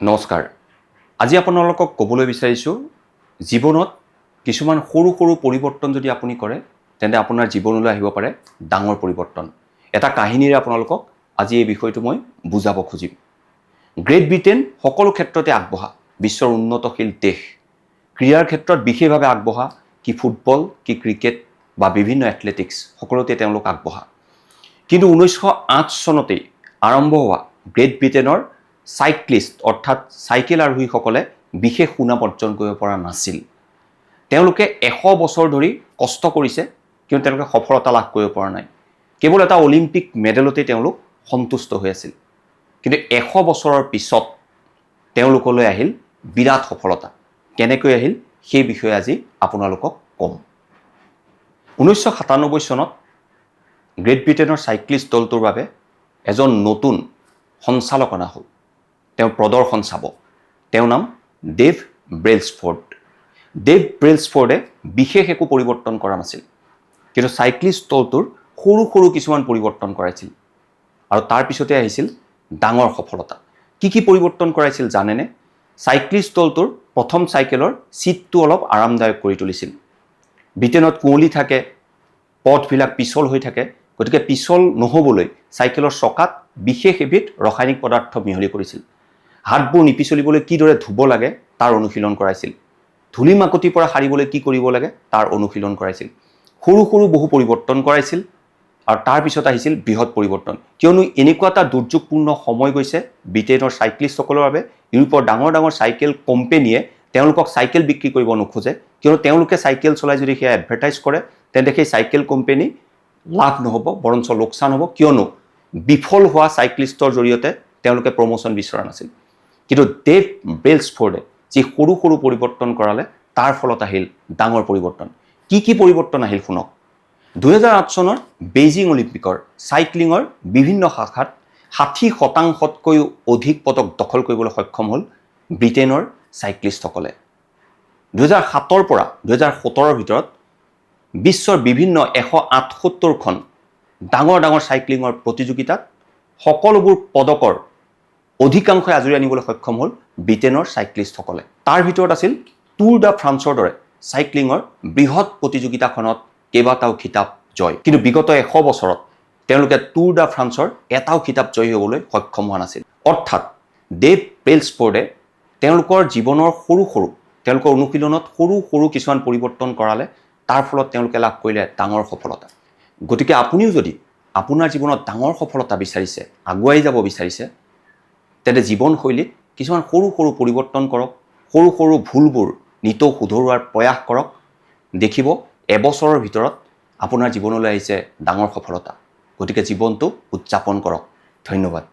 নমস্কাৰ। আজি আপোনালোকক ক'বলৈ বিচাৰিছোঁ, জীৱনত কিছুমান সৰু সৰু পৰিৱৰ্তন যদি আপুনি কৰে, তেন্তে আপোনাৰ জীৱনলৈ আহিব পাৰে ডাঙৰ পৰিৱৰ্তন। এটা কাহিনীৰে আপোনালোকক আজি এই বিষয়টো মই বুজাব খুজিম। গ্ৰেট ব্ৰিটেইন সকলো ক্ষেত্ৰতে আগবঢ়া, বিশ্বৰ উন্নতশীল দেশ। ক্ৰীড়াৰ ক্ষেত্ৰত বিশেষভাৱে আগবঢ়া। কি ফুটবল, কি ক্ৰিকেট বা বিভিন্ন এথলেটিক্স, সকলোতে তেওঁলোক আগবঢ়া। কিন্তু 1908 চনতেই আৰম্ভ হোৱা গ্ৰেট ব্ৰিটেইনৰ চাইক্লিষ্ট, অৰ্থাৎ চাইকেল আৰোহীসকলে বিশেষ সুনাম অৰ্জন কৰিব পৰা নাছিল। তেওঁলোকে 100 বছৰ ধৰি কষ্ট কৰিছে, কিন্তু তেওঁলোকে সফলতা লাভ কৰিব পৰা নাই। কেৱল এটা অলিম্পিক মেডেলতেই তেওঁলোক সন্তুষ্ট হৈ আছিল। কিন্তু 100 বছৰৰ পিছত তেওঁলোকলৈ আহিল বিৰাট সফলতা। কেনেকৈ আহিল, সেই বিষয়ে আজি আপোনালোকক ক'ম। 1997 চনত গ্ৰেট ব্ৰিটেইনৰ চাইক্লিষ্ট দলটোৰ বাবে এজন নতুন সঞ্চালক অনা হ'ল। তেওঁ প্ৰদৰ্শন চাব। তেওঁৰ নাম ডেভ ব্ৰেলছফৰ্ড। ডেভ ব্ৰেলছফৰ্ডে বিশেষ একো পৰিৱৰ্তন কৰা নাছিল, কিন্তু চাইক্লিষ্ট দলটোৰ সৰু সৰু কিছুমান পৰিৱৰ্তন কৰাইছিল আৰু তাৰ পিছতে আহিছিল ডাঙৰ সফলতা। কি কি পৰিৱৰ্তন কৰাইছিল জানেনে? চাইক্লিষ্ট দলটোৰ প্ৰথম চাইকেলৰ ছিটটো অলপ আৰামদায়ক কৰি তুলিছিল। ব্ৰিটেইনত কুঁৱলী থাকে, পথবিলাক পিছল হৈ থাকে। গতিকে পিছল নহ'বলৈ চাইকেলৰ চকাত বিশেষ এবিধ ৰাসায়নিক পদাৰ্থ মিহলি কৰিছিল। হাতবোৰ নিপিছলিবলৈ কিদৰে ধুব লাগে, তাৰ অনুশীলন কৰাইছিল। ধূলি মাকতিৰ পৰা সাৰিবলৈ কি কৰিব লাগে, তাৰ অনুশীলন কৰাইছিল। সৰু সৰু বহু পৰিৱৰ্তন কৰাইছিল আৰু তাৰপিছত আহিছিল বৃহৎ পৰিৱৰ্তন। কিয়নো এনেকুৱা এটা দুৰ্যোগপূৰ্ণ সময় গৈছে ব্ৰিটেইনৰ চাইক্লিষ্টসকলৰ বাবে, ইউৰোপৰ ডাঙৰ ডাঙৰ চাইকেল কোম্পেনীয়ে তেওঁলোকক চাইকেল বিক্ৰী কৰিব নোখোজে। কিয়নো তেওঁলোকে চাইকেল চলাই যদি সেয়া এডভাৰটাইজ কৰে, তেন্তে সেই চাইকেল কোম্পেনী লাভ নহ'ব, বৰঞ্চ লোকচান হ'ব। কিয়নো বিফল হোৱা চাইক্লিষ্টৰ জৰিয়তে তেওঁলোকে প্ৰমোশ্যন বিচৰা নাছিল। কিন্তু ডেভ ব্ৰেলছফৰ্ডে যি সৰু সৰু পৰিৱৰ্তন কৰালে, তাৰ ফলত আহিল ডাঙৰ পৰিৱৰ্তন। কি কি পৰিৱৰ্তন আহিল শুনক। 2008 চনৰ বেইজিং অলিম্পিকৰ চাইক্লিঙৰ বিভিন্ন শাখাত 60%তকৈও অধিক পদক দখল কৰিবলৈ সক্ষম হ'ল ব্ৰিটেইনৰ চাইক্লিষ্টসকলে। 2007ৰ পৰা 2017ৰ ভিতৰত বিশ্বৰ বিভিন্ন 178খন ডাঙৰ ডাঙৰ চাইক্লিঙৰ প্ৰতিযোগিতাত সকলোবোৰ পদকৰ অধিকাংশই আজুৰি আনিবলৈ সক্ষম হ'ল ব্ৰিটেইনৰ চাইক্লিষ্টসকলে। তাৰ ভিতৰত আছিল টুৰ the ফ্ৰান্সৰ দৰে চাইক্লিঙৰ বৃহৎ প্ৰতিযোগিতাখনত কেইবাটাও খিতাপ জয়। কিন্তু বিগত 100 বছৰত তেওঁলোকে টুৰ the ফ্ৰান্সৰ এটাও খিতাপ জয়ী হ'বলৈ সক্ষম হোৱা নাছিল। অৰ্থাৎ ডেভ ব্ৰেলছফৰ্ডে তেওঁলোকৰ জীৱনৰ সৰু সৰু, তেওঁলোকৰ অনুশীলনত সৰু সৰু কিছুমান পৰিৱৰ্তন কৰালে। তাৰ ফলত তেওঁলোকে লাভ কৰিলে ডাঙৰ সফলতা। গতিকে আপুনিও যদি আপোনাৰ জীৱনত ডাঙৰ সফলতা বিচাৰিছে, আগুৱাই যাব বিচাৰিছে, তেন্তে জীৱনশৈলীত কিছুমান সৰু সৰু পৰিৱৰ্তন কৰক। সৰু সৰু ভুলবোৰ নিতৌ শুধৰোৱাৰ প্ৰয়াস কৰক। দেখিব, এবছৰৰ ভিতৰত আপোনাৰ জীৱনলৈ আহিছে ডাঙৰ সফলতা। গতিকে জীৱনটো উদযাপন কৰক। ধন্যবাদ।